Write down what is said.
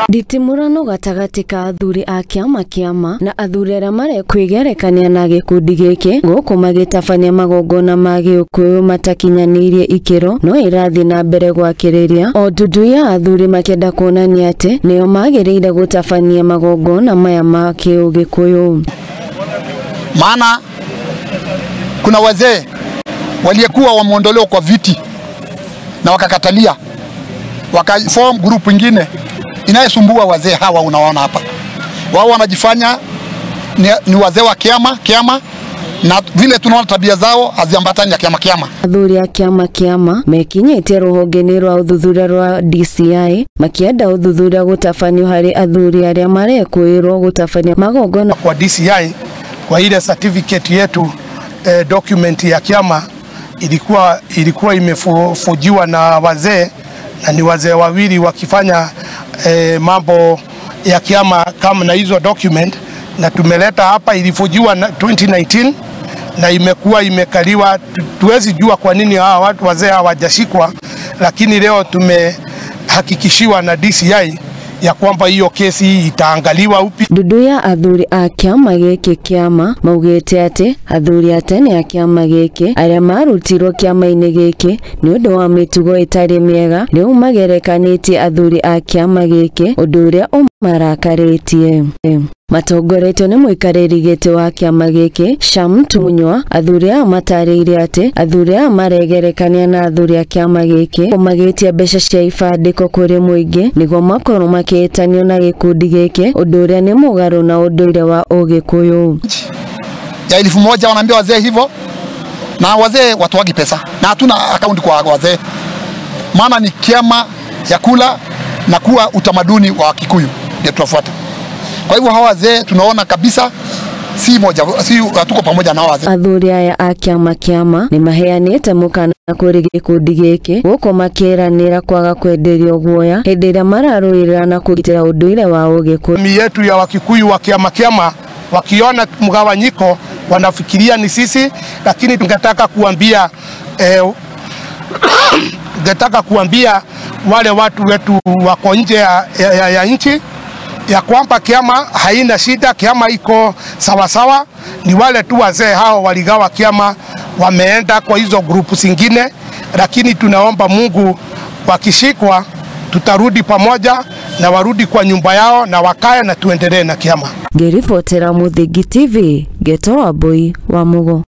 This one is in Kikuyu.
Nditimũrano gatagatĩ ka athuri a kĩama kĩama na athuri arĩa marekwĩgerekania na gĩkundi gĩkĩ gũkũ magĩtabania magongona ma gĩũkũyũ matakinyanĩirie ikĩro no ĩrathiĩ na mbere gwakĩrĩria o ndundu ya athuri makĩenda kuonania atĩ nĩo magĩrĩire gũtabania magongona maya ma kĩũgĩkũyũ. Maana kuna wazee waliyekuwa wameondolewa kwa viti na wakakatalia, wakaform group ingine inayesumbua wazee hawa. Unaona hapa wao wanajifanya ni wazee wa kiama kiama, na vile tunaona tabia zao haziambatani na kiama kiama. Athuri a kiama kiama mekinyĩtie rũhonge-inĩ rwa ũthuthuria rwa DCI makĩenda ũthuthuria gũtabanio harĩ athuri arĩa marekũĩrwo gũtabania magongona kwa DCI. Kwa ile certificate yetu document ya kiama ilikuwa imefojiwa na wazee, na ni wazee wawili wakifanya mambo ya kiama kama na hizo document, na tumeleta hapa. Ilifojiwa na 2019 na imekuwa imekaliwa. Tuwezi jua kwa nini hawa watu wazee hawajashikwa, lakini leo tumehakikishiwa na DCI ya kwamba hiyo kesi itaangaliwa upya. Ndundu ya athuri a kĩama gĩkĩ kĩama maugĩte atĩ athuri a tene a kĩama gĩkĩ arĩa marutirwo kĩama-inĩ gĩkĩ nĩ ũndũ wa mĩtugo ĩtarĩ mĩega rĩu magerekanĩtie athuri a kĩama gĩkĩ ũndũ ũrĩa ũmarakarĩtie. Matongoretio nĩ mũikarĩri gĩtĩ wa kĩama gĩkĩ Sham Tunywa, athuri aya matarĩirie atĩ athuri aya maregerekania na athuri a kĩama gĩkĩ magĩtia mbeca cia ibandĩko kũrĩ mũingĩ nĩguo makorwo makĩhĩtanio na gĩkundi gĩkĩ ũndũ ũrĩa nĩ mũgarũ na ũndũire wa Ũgĩkũyũ. Ya 1000 wanaambia wazee hivyo, na wazee watoagi pesa na hatuna akaunti kwa wazee, maana ni kiama ya kula na kuwa utamaduni wa Kikuyu ndio tunafuata. Kwa hivyo hawa wazee tunaona kabisa si moja, si hatuko pamoja na wazee. Athuri aya a kĩama kĩama nĩ maheanĩte mũkana kũrĩ gĩkundi gĩkĩ gũkũ makĩranĩra kwaga kwenderio guoya hĩndĩ ĩrĩa mararũĩrĩra na kũgitĩra ũndũire wa Ũgĩkũyũ. Jamii yetu ya Wakikuyu wa kiama kiama wakiona mgawanyiko wanafikiria ni sisi, lakini tungetaka kuambia tungetaka kuambia wale watu wetu wako nje ya nchi ya kwamba kiama haina shida, kiama iko sawasawa. Ni wale tu wazee hao waligawa kiama wameenda kwa hizo grupu zingine, lakini tunaomba Mungu wakishikwa tutarudi pamoja na warudi kwa nyumba yao na wakae na tuendelee na kiama. Ngĩribotera Mũthingi TV, Geto Wambui wa Mugo.